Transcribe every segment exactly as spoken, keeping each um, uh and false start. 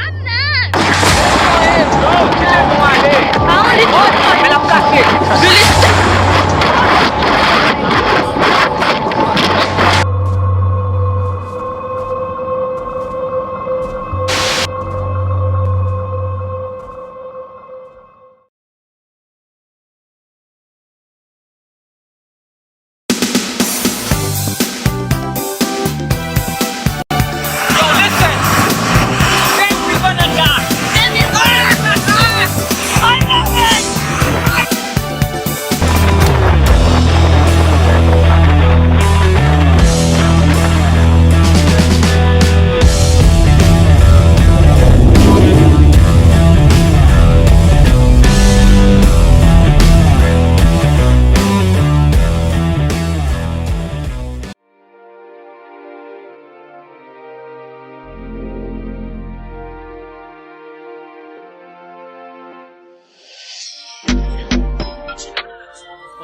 Amnan! Non, kite nou ale! Pa yon lit kont mwen! Men l ap kache! Julie!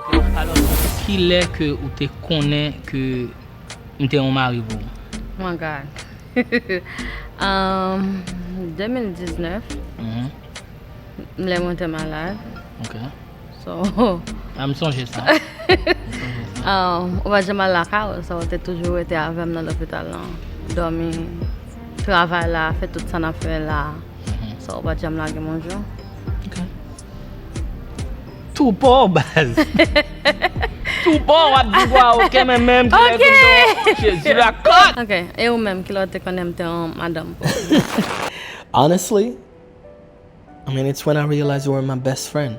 Ok, alò, kilè ke ou te konnen ke m te yon mari pou ou? Oh my God. Um, de mil diznèf, mhm, lè mwen te malad. Ok. So, ah, m sonje sa. M sonje sa. Um, ou pa t janm al lakay ou, so, ou te toujou rete avè m nan lopital lan. Dòmi, travay la, fè tout sa n ap fè la. Mhm. So, ou pa t janm lage m yon jou. Ok. Tou pa w, baz. Tou pa w, w ap di, "Waw, ok, men menm ki lè vin do, Jezi la kot." Ok, e ou menm, kilè w te konnen m te yon madanm pou ou? Honestly, I mean, it's when I realized you were my best friend.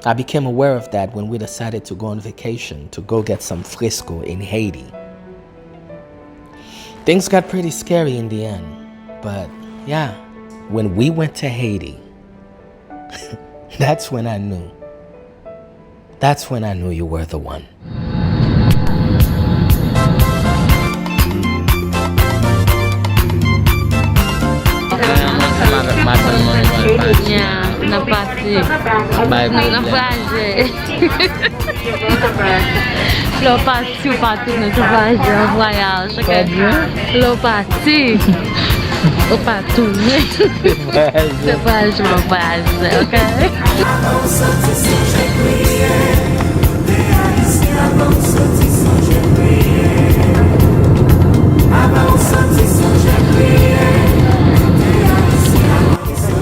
I became aware of that when we decided to go on vacation to go get some fresco in Haiti. Things got pretty scary in the end, but yeah, when we went to Haiti, that's when I knew. That's when I knew you were the one. N ap pase. Bay pwoblèm. N ap voyaje. Lè w pati, ou pa tounen, se voyaje, yon vwayaj, ok? Lè w pati, ou pa tounen. Se vwayaj, yon vwayaj, ok?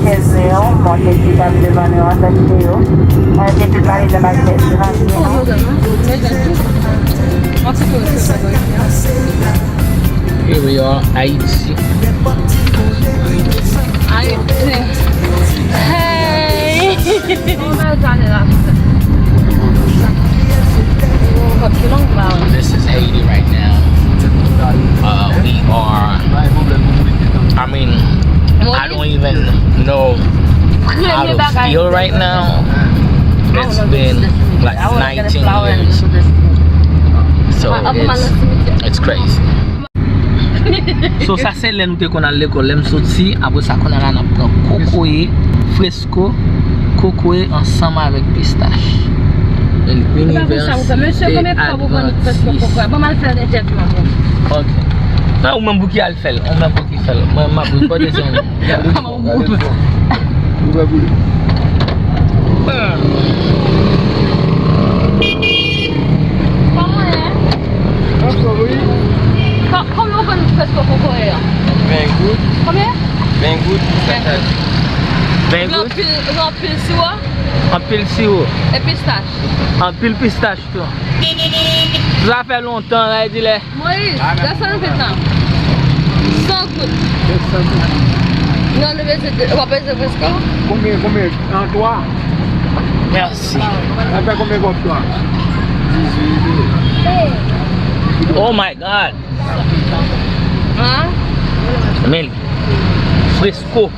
Kèzè, mwen te di m ap devan nou an tèt yo. Mwen te di pale de bagay de radyo. Here we are, Haiti. Haiti. Hey! This is Haiti right now. Uh, we are, I mean, I don't even know how to feel right now. It's been like nineteen years. So it's, it's crazy. So sa se lè nou te konn al lekòl. Lè m soti, apre sa, kounye a la n ap pran kokoye, fresco, kokoye ansanm avèk pistach. Université Adventiste. Ok. Nan, ou menm pou ki al fè l, ou menm pou ki fè l. Mwen, m ap repòte se yon. Kòman w ye? Anfòm, wi. Kò-, konbyen w vann fresco kokoye a? Ven goud. Konbyen? Ven goud. Ven goud. Ven goud. Anpil, anpil siwo. Anpil siwo. E pistach. Anpil pistach tou. Sa fè lontan, la, di lè. Moyiz, gad sa nou fè tan. San goud. San goud. Non, nou bezwen de, w ap bezwen fresco? Konbyen, konbyen? An twa? Mèsi. Sa fè konbyen kòb twa? Dizuit. Oh my God. Hein? Men, fresco.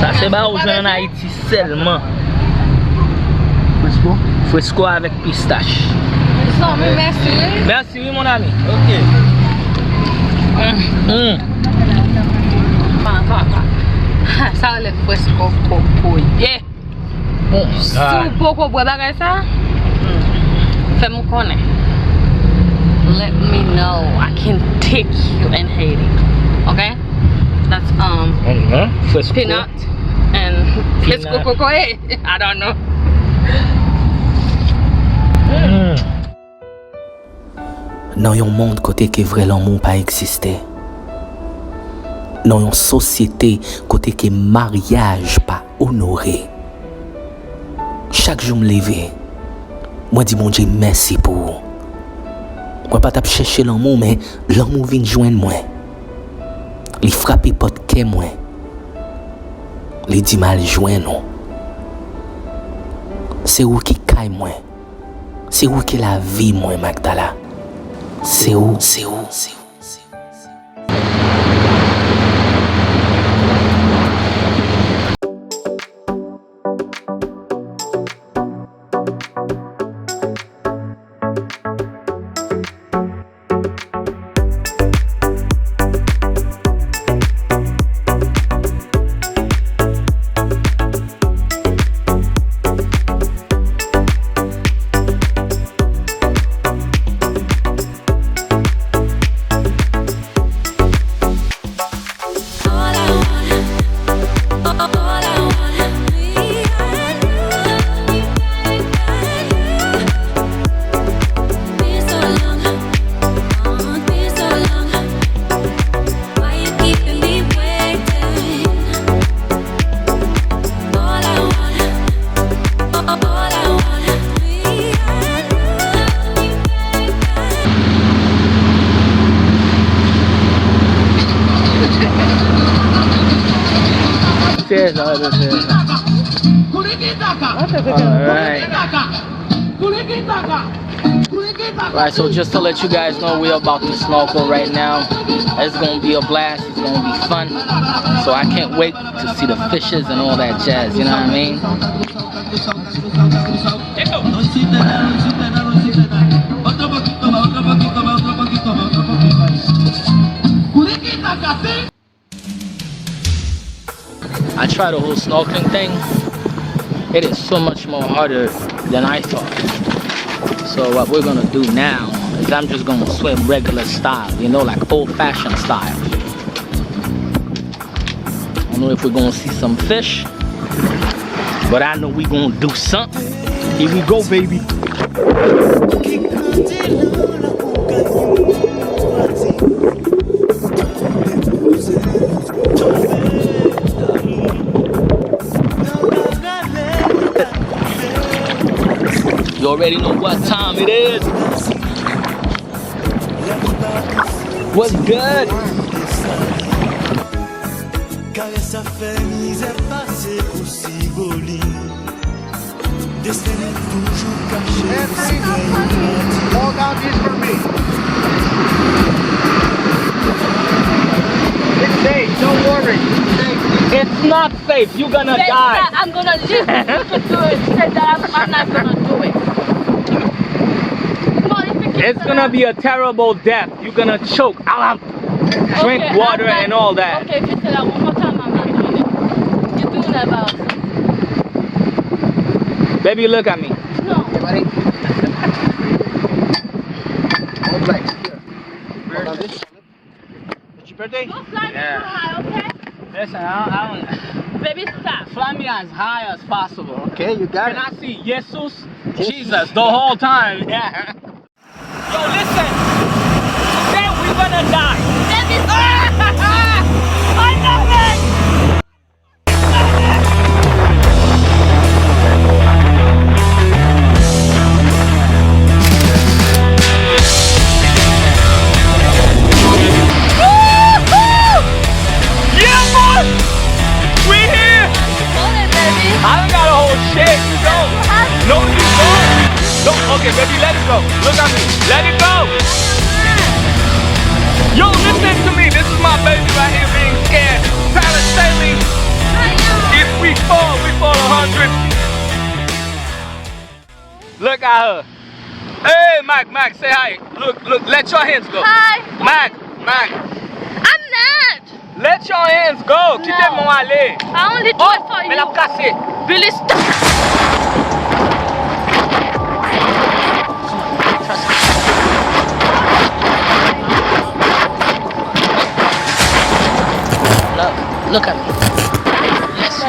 Sa se ba ou jwenn an Ayiti sèlman. Fresco? Fresco avèk pistach. Zanmi, mèsi, wi. Mèsi, wi, mon ami. Ok. Mm. Ma, ma, ma. Ha, sa rele fresco kokoye. Si w poko bwè bagay sa, fè m konnen. Let me know. I can take you in Haiti. Ok? That's, um, Peanut and it's kokokoye. I don't know. Mm. Nan yon mond kote ke vrè lanmou pa egziste, nan yon sosyete kote ke maryaj pa onore, chak jou m leve, mwen di Bondye mèsi pou ou. Mwen pa t ap chèche lanmou, men lanmou vin jwenn mwen. Li frape pòt kè mwen. Li di m al jwenn ou. Se ou ki kay mwen. Se ou ki lavi mwen, Magdala. Se ou, se ou, se ou, se ou, se ou. Serious, I love this serious. Alright. Right, so just to let you guys know, we're about to snorkel right now. It's gonna be a blast. It's gonna be fun. So I can't wait to see the fishes and all that jazz, you know what I mean? I tried the whole snorkeling thing. It is so much more harder than I thought. So what we're gonna do now is I'm just gonna swim regular style, you know, like old fashioned style. I don't know if we're gonna see some fish, but I know we gonna do something. Here we go, baby. You already know what time it is. What's good? Karès ap fè mizè pase kou siboli. Destine toujou kache. Hold on, this for me. It's safe, don't worry. It's safe. It's not safe. You're gonna die. I'm gonna live. You can do it. She said that I'm, I'm not gonna do it. Come on, if you can. It's gonna be a terrible death. You're gonna choke. Alam. Drink water and all that. Okay, if you say that one more time, I'm not doing it. You do that, boss. Baby, look at me. No. All black. Hold on, this. It's your birthday? Don't fly me too high, okay? Listen, I don't, I don't. Baby, stop. Fly me as high as possible. Okay, you got it. Can I see Jesus? Jesus, the whole time. Yeah. Yo, listen. Today we gonna die. Baby, stop. I know it. Yeah, boy! We here! Hold it, baby. I done got a whole shit. No, no, you don't. No, okay, baby, let it go. Look at me. Let it go. Yo, listen to me. This is my baby right here being scared. Parasailing. If we fall, we fall a hundred. Look at her. Hey, Mac, Mac, say hi. Look, look, let your hands go. Hi. Mac, Mac. I'm not. Let your hands go. Kite men w ale. I only do it for you. Men l ap kase. Billy, stop. Love. Look at me. Yes.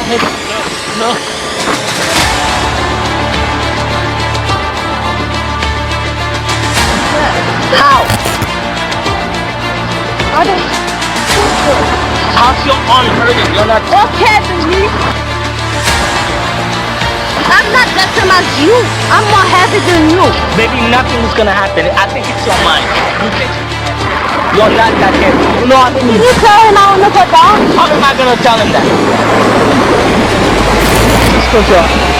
No, no. How? How the How's your arm hurting? You're not. Okay, Billy. I'm not the same as you. I'm more heavy than you. Baby, nothing is gonna happen. I think it's your mind. You think you're not that heavy. You know what I mean? Did you tell him I wanna go down? How am I gonna tell him that? Just close your eyes.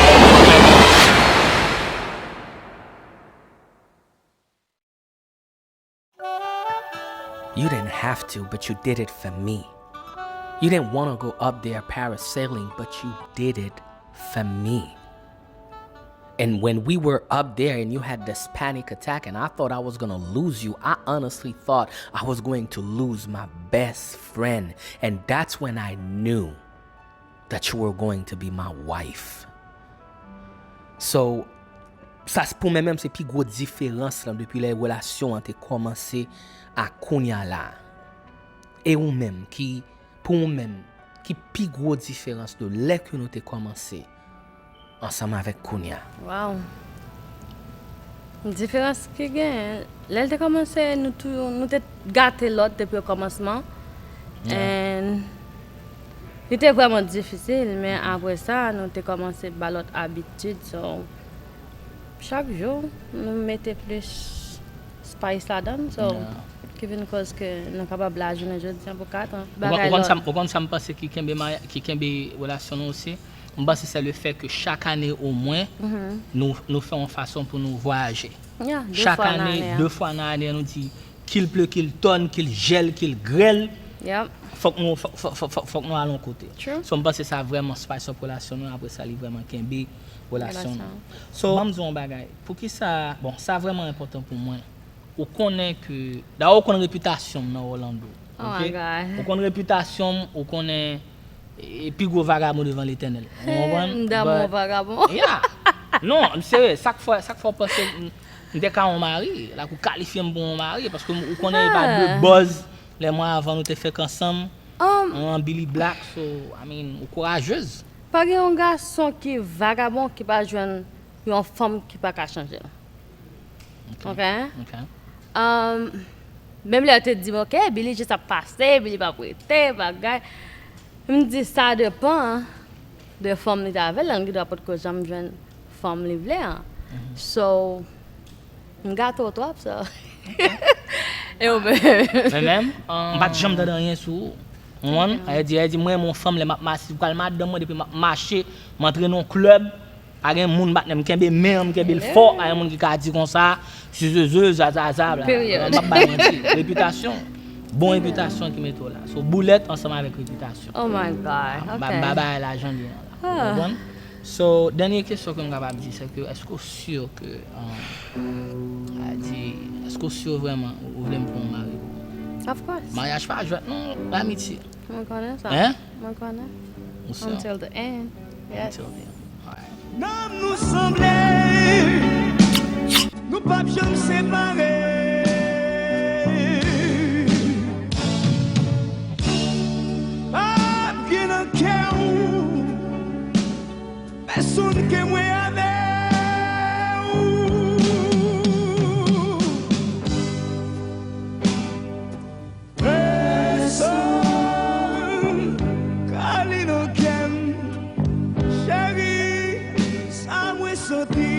You didn't have to, but you did it for me. You didn't want to go up there parasailing, but you did it for me. And when we were up there and you had this panic attack, and I thought I was going to lose you, I honestly thought I was going to lose my best friend. And that's when I knew that you were going to be my wife. So, sa s- pou mwen menm, se pi gwo diferans lan depi lè relasyon an te kòmanse a kounye a la. E ou menm, ki, pou ou menm, ki pi gwo diferans de lè ke nou te kòmanse ansanm avèk kounye a? Wow. Diferans ki genyen, lè l te kòmanse, nou tou, nou te gate lòt depi o kòmansman. Yeah. And li te vrèman difisil, men apre sa, nou te kòmanse ba lòt abitid. So, chak jou, nou mete plis spice ladan l. So, yeah, ki vin koz ke nou kapab la jounen jodi an pou kat an. Ou konn, ou konn sa m, ou konn sa m panse ki kenbe mari-, ki kenbe relasyon nou osi? M panse se le fè ke chak ane omwen, nou, nou fè yon fason pou nou vwayaje. Yeah, de fwa nan ane a. Chak ane, de fwa nan ane, nou di, kil ple, kil tòn, kil jèl, kil grèl, yep, fòk nou, fòk, fòk, fòk, fòk, fòk nou al yon kote. True. So, m panse sa vrèman spice up relasyon nou, apre sa, li vrèman kenbe relasyon nou. Relasyon. So, ban m di w yon bagay. Poukisa, bon, sa vrèman enpòtan pou mwen. Ou konnen ke, dayè, ou konn repitasyon m nan Orlando. Oh my God. Ou konn repitasyon m, ou konnen, e, pi gwo vagabon devan Letènèl. Ou konprann? M damou vagabon. Yeah. Non, m serye. Sa k fè, sa k fè w panse m, m te ka yon mari, like, ou kalifye m pou yon mari, paske ou konnen e pa de buzz, lè mwen avan nou te fèk ansanm, um, an Billy Black, so, I mean, ou kourajez. Pa gen yon gason ki vagabon ki pa jwenn yon fanm ki pa ka chanje l. Ok. Ok? Ok. Um, menm lè yo te di m, ok, Billy jis ap pase, Billy p ap rete, bagay. M di, sa depann de fanm li t avè l, li gendwa potko janm jwenn fanm li vle an. Mhm. So, m gate w twòp, so. E ou menm? Mwen menm, m pa t janm tande anyen sou ou. Ou konprann? Ayè di, ayè di, mwen, mwen fanm, lè m ap mache, si w pral madanm mwen, depi m ap mache, m antre nan yon klèb, pa gen moun, patnè m, kenbe men an, m kenbe l fò, pa gen moun ki ka di konsa, si, si, si, za, za, za, bla, bla, bla. Period. M ap bay manti. Repitasyon. Bon repitasyon ki mete w la. So, boulèt ansanm avèk repitasyon. Oh my God. M pa, m pa bay lajan li an la. Ou konprann? So, dènye kesyon ke m kapab di, se ke, èske w si ke, um, a di, èske w si vrèman ou, ou vle m pou yon mari pou ou? Of course. Maryaj pa jwèt non, lamitye. Mwen konnen sa. Hein? Mwen konnen. Ou si? Until the end. Yes. Until the end. Alright. Nanm nou sanble, nou p ap janm separe. P ap gen nan kè w pèsonn ke mwen avè w. Pèsonn ka li nan kè m. Cheri, sa mwen santi